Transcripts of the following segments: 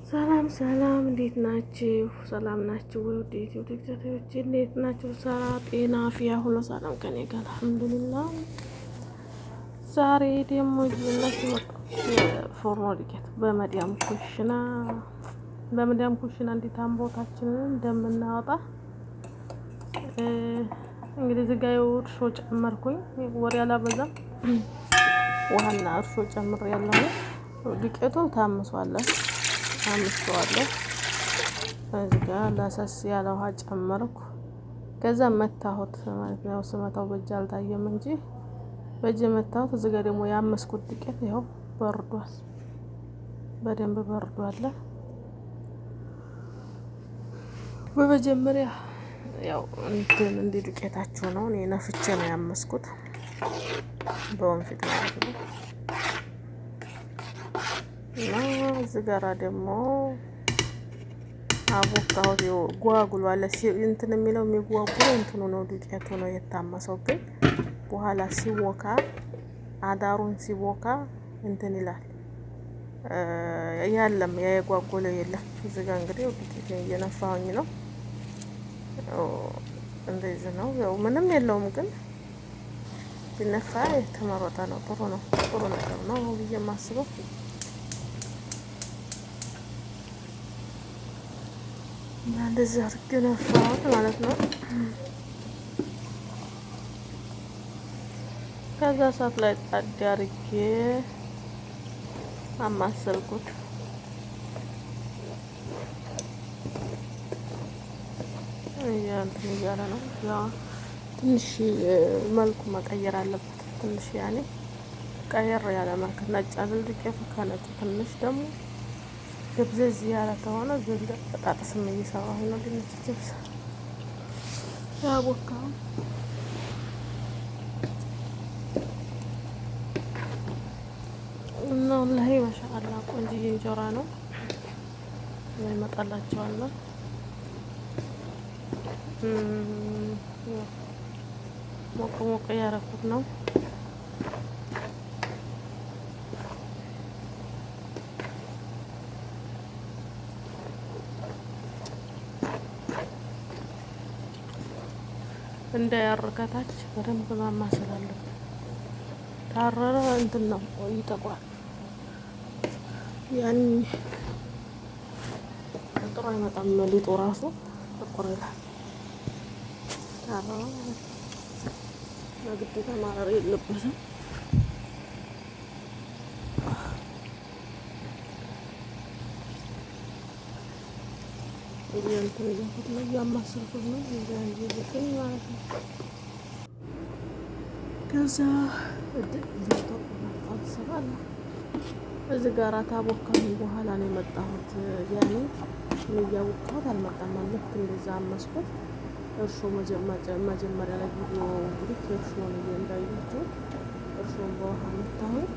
ሰላም ሰላም፣ እንዴት ናችሁ? ሰላም ናችሁ ወይ? ውድ ዩቲዩብ ተከታታዮች እንዴት ናችሁ? ስራ፣ ጤና፣ አፍያ ሁሉ ሰላም ከኔ ጋር አልሐምዱሊላህ። ዛሬ ደግሞ ይዤላችሁ የፎርኖ ዱቄት በመዲያም ኩሽና እንዴት አምቦታችንን እንደምናወጣ እንግዲህ እዚህ ጋ እርሾ ጨመርኩኝ። ወሬ አላበዛም። ውሃና እርሾ ጨምር ያለው ዱቄቱ ታምሷል፣ አምስተዋለሁ። እዚህ ጋ ለሰስ ያለ ውሃ ጨመርኩ። ከዛ መታሁት ማለት ነው። ስመታው በእጅ አልታየም እንጂ በእጅ መታሁት። እዚህ ጋ ደግሞ ያመስኩት ዱቄት ይኸው በርዷል፣ በደንብ በርዷል። በመጀመሪያ ያው እንትን እንደ ዱቄታችሁ ነው። እኔ ነፍቼ ነው ያመስኩት በወንፊት ማለት ነው። እና እዚህ ጋራ ደግሞ አቦካሁት ጓጉሏል። እንትን የሚለው የሚጓጉለው እንትኑ ነው ዱቄቱ ነው የታመሰው። ግን በኋላ ሲቦካ አዳሩን ሲቦካ እንትን ይላል። ያለም ያ የጓጎለው የለም። እዚህ ጋር እንግዲህ ዱቄት እየነፋሁኝ ነው። እንደዚህ ነው። ያው ምንም የለውም ግን ቢነፋ የተመረጠ ነው። ጥሩ ነው። ጥሩ ነገር ነው ብዬ የማስበው። እና እንደዚህ አድርጌ ነፋሁት ማለት ነው። ከዛ እሳት ላይ ጣድ አድርጌ አማሰልኩት። እንትን እያለ ነው። ያ ትንሽ መልኩ መቀየር አለበት። ትንሽ ያኔ ቀየር ያለ መልክ ነጭ አይደል ዱቄቱ፣ ከነጭ ትንሽ ደግሞ ደብዘዝ ያለ ከሆነ ዘንድ በጣጥስም እየሰራሁ ነው። ድንች ችብስ ያቦካው እና ወላሂ ማሻአላ ቆንጅዬ እንጀራ ነው ይመጣላቸዋል። ሞቅ ሞቅ እያረኩት ነው። እንዳያር ከታች በደንብ ማማሰል አለብን። ታረረ እንትን ነው ይጠቁራል። ያን ጥሩ አይመጣም። ሊጡ ራሱ ጥቁር ይላል። ታረረ ማለት ነው። በግዴታ ማረር የለበትም። እንትን እያልኩት ነው፣ እያማሰልኩት ነው እያየሁትኝ ማለት ነው። ከዛ እዚህ ጋር ታቦካኝ በኋላ ነው የመጣሁት። ያኔ እኔ እያቦካሁት አልመጣም። ልክ እንደዛ አመስኩት። እርሾ መጀመሪያ ላይ ቪዲዮ እንግዲህ እርሾን እንዳያችሁት እርሾን በውሃ መታሁኝ፣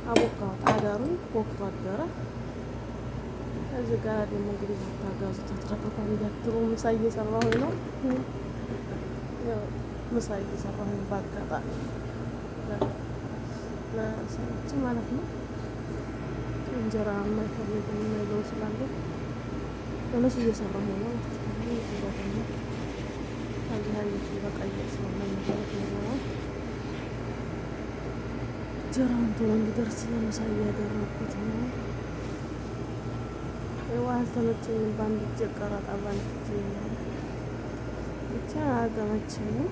አቦካሁት። አዳሩን ቦክቶ አደረ። እዚህ ጋር ደግሞ እንግዲህ ታጋዙ ተትረፈፋ እንዳትሉ ምሳ እየሰራሁኝ ነው። ምሳ እየሰራሁኝ በአጋጣሚ ለሰዎች ማለት ነው። እንጀራ የማይፈልጉ የማይበሉ ስላለ ለነሱ እየሰራሁ ነው። እንጀራውን ቶሎ እንዲደርስ ለምሳ እያደረኩት ነው። ይዋ አልተመቸኝም። በአንድ እጄ ቀረጣ በአንድ እጄ ብቻ አልተመቸኝም።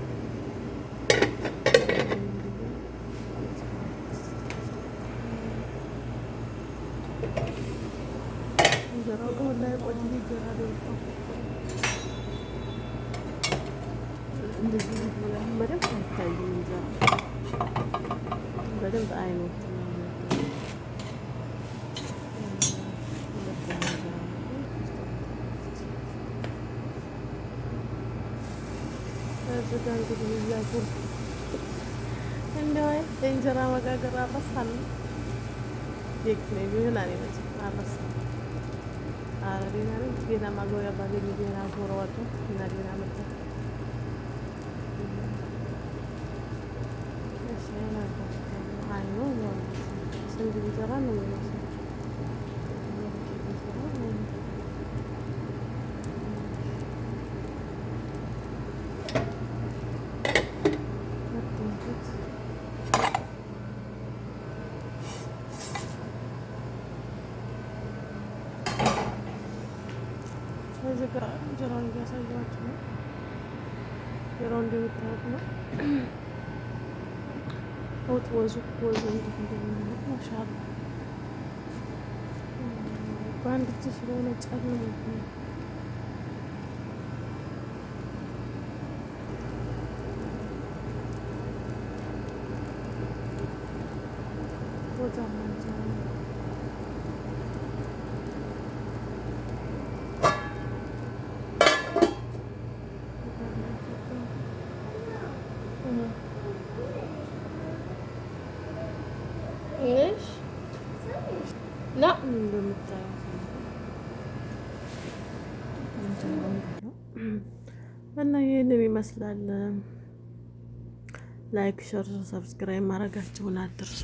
እንጀራው ግን ወላሂ ቆንጆ እንጀራ ነው። እንደዚህ በደንብ አይታይም። እንጀራ በደንብ አይኖቹ እዚህ ጋር እንግዲህ እያዞርኩ እንደው የእንጀራ መጋገር አልረሳንም። ደህና ነኝ መቼም አልረሳም። ኧረ ደህና ነኝ። ገና ማዞሪያ ባገኝ ደህና አዞረዋለሁ እና ደህና መጣ። አይኑ ስንት እንጀራ ነው የሚመስለው። እዚህ ጋር እንጀራውን እያሳየኋችሁ ነው። እንጀራው እንደምታዩት ነው። ወጥ ወዙ ወዙ እንዴት እንደሚሆን ማሻአላ። በአንድ እጅ ስለሆነ ጨልሞብኛል። ወዛማ እንጀራ ነው። እሺ ላ እንደምታዩት እና ይህንን ይመስላል። Like፣ share፣ subscribe ማድረጋችሁን አትርሱ።